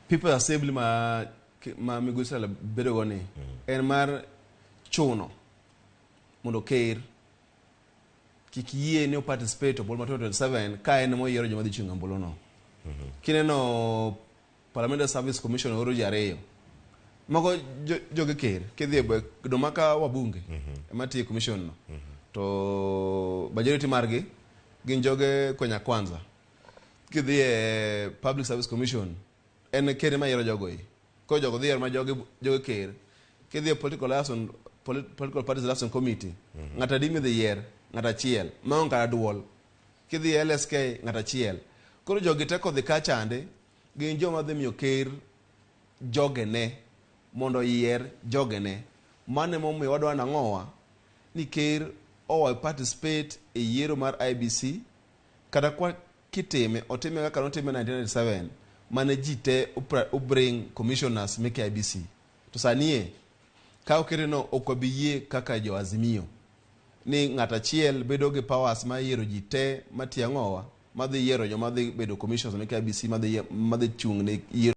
People Assembly ma migosi Raila bedo go ni en mar chuno mondo ker kik yie ni o participate ombulu ma 2027 ka en moyiero joma dhi chung' e ombulu no. Kineno Parliamentary Service Commission oro ji ariyo. Mago joge ker kidhi e doma ka wabunge ema tiyo e commission no. To majority margi gin joge Kenya Kwanza. Kidhi e Public Service Commission en ker ema yiero jogo e. Koro jogo dhi yiero ma joge ker. Kidhi e Political Parties Liaison Committee ng'ato adi midhi yier? Ng'ato achiel. Maonge kata duol. Kidhi e LSK ng'ato achiel. Koro jogi te kodhi ka chande gin joma dhi miyo ker jogene mondo oyier jogene. Mano emomiyo wadwa nang'owa ni ker owe participate e yiero mar IEBC kata kwa kitime otime kaka notime 1997 mane ji te obring commissioners meke IEBC. To sani e ka okete no ok wabi yie kaka jo Azimio ni ng'ato achiel bedo gi powers mar yiero ji te matiyo ang'owa madhi yiero joma dhi bedo commissioners meke IEBC madhi chung' ne yiero.